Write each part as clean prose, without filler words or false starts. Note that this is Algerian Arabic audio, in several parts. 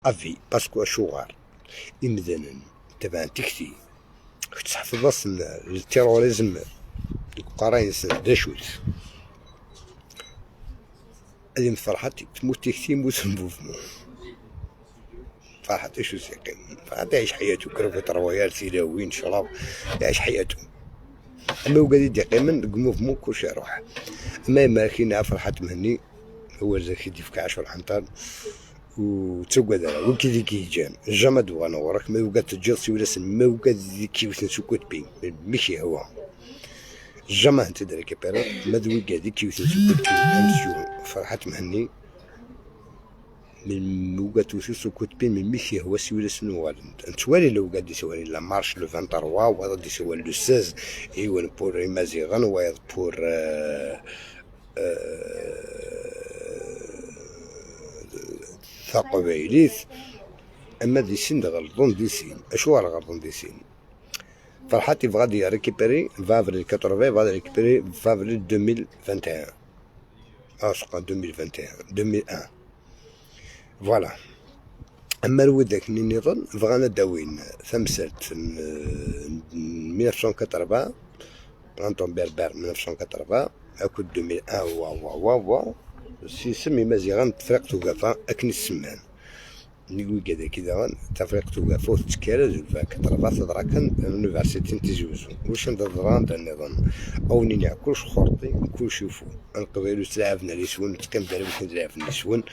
à vie، parce que أشوغر إمذانا تبع تكتي تحفظ ال terrorisme قراين داشوت هذه فرحات تموت تكتي يموت mouvement. فرحات شو سيقيم، فرحات يعيش حياته cravate royale، سيلاوين، شراب، يعيش حياته. اما وقال يدي قيمن mouvement كلشي يروح. اما ما كاين فرحات مهني هو زكي يفك 10 حنطال وتوقد وكي ديك يجان jamais دو وراك ما وقات تجلسي ولا ما وقات كي وثن coup de pied ماشي هو jamais انت récupérer ما دوي قادي كي وثن coup de pied امسيو فرحات مهني من وقات وثن coup de pied من ميشي هو سي ولا سنو. نتوالي لو قاد يسوالي la marche le 23 وغادي يسوالي le 16 ايوا pour إيمازيغن ويض pour ثقبيليث. اما دي سين غلطون دي سين، اشو راه غلطون دي سين. فرحات يبغى دي récupérer في افريل 80، غادي récupérer في افريل 2021، اسقا 2021 2001، voilà. اما الوداك النظام بغانا داوين ثمسرت 1980 printemps berbère 1980 اكو 2001 وا وا وا وا سيسمي مازيغان تفرق توقفا اكني السمان نقول كذا كذا تفريق توقفا وتكارا زلفا كتربا تدرا l'université تيزوزو واش ندرا النظام او نيني كلش خرطي كلشي faux. القبيلو تلعبنا لي سون تقيم داري تلعب لي سون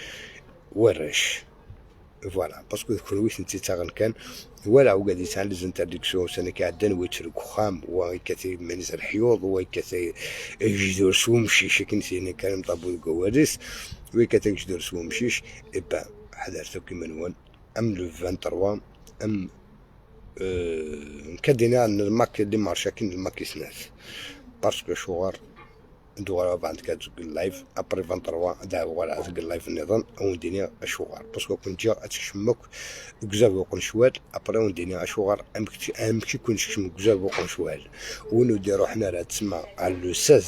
وراش voilà، parce que كل ويت انت تاغن كان ولا وقاد يسعى les interdictions سنة كيعدن ويترك خام وكثير من الحيوض وكثير يجدور سومشيش كنتي كان طابو الكوارث وكثير يجدور سومشيش eh ben حضرتو كيما نوان ام le 23 ام نكدينا الماك les marches كاين الماك سنات parce que شوغر دوغ بعد كاتزق ال live après 23 دا ولا زق ال live النظام او نديني اشوغر parce que كنت جا اتشمك كزاب وقن شوال après ونديني اشوغر امك كون شمك كزاب وقن شوال ونو ديرو حنا راه تسمى على le 16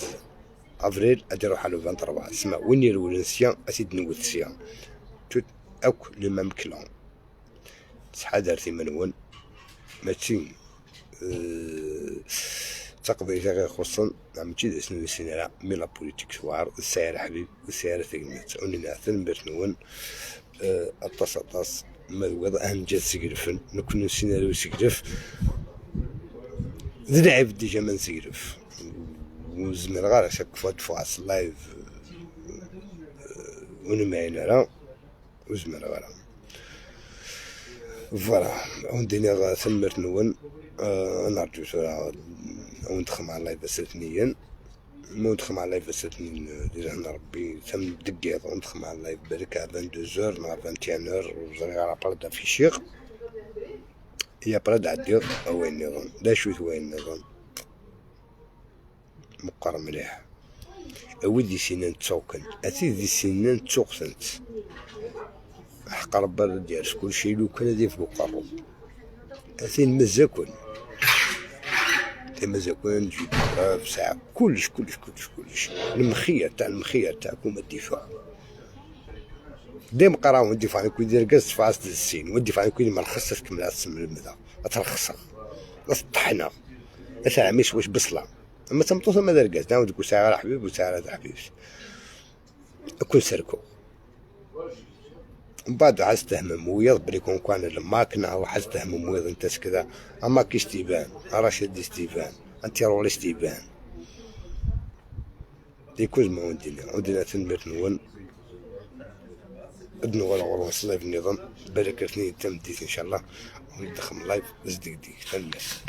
افريل ادي روح على 23 تسمى وين يرول نسيان اسيد نوت سيان tout اوك le même clan. شحال دارتي منون ماشي تقضي غير خصوصا ماشي سنو سينرا mais la politique سوار السعر حبيب السعر ثقمت وننا ثنبرت نون اطاس اطاس ما الوضع اهم جات سقرفن نكون سيناريو سقرف ذي لعب déjà ما نسقرف وزمر غير chaque fois تفاس live ونمعين راه وزمر غير voilà. ونديني ثمرت نون نرجو وندخل مع ال live الاثنين ندخل مع ال live الاثنين déjà هنا ربي ثم دقيق وندخل مع ال live بالك 22 مع 21 heures وزري على برد afficher هي برد عدير وين النظام لا شويت وين النظام مقر مليح ودي سنان تسوكن أتي دي سنان تسوقسنت حق ربي ديال كل شيء لو كان هذه فوق الرب أثين مزاكن مزاكن نجيب ساعة كلش كلش كلش كلش المخير تاع المخير تاعكم الدفاع ديما قراو الدفاع كي يدير كاس فاس السين والدفاع كي ما رخصش كمل السم المذا ترخصها طحنا تعميش واش بصله اما تمطوط ما دار كاس نعاود نقول ساعه حبيب وساعه حبيب كل سركو. من بعد عايز تهمم ويض بلي كون كان الماكنة وعايز تهمم ويض انت كذا اما كي ستيفان رشيد ستيفان انت رولي ستيفان ديكوز ما ودينا ودينا تنمرت نون ادنو ولا غرون live النظام بالك اثنين تم ديت ان شاء الله وندخل live زدك ديك تنمرت.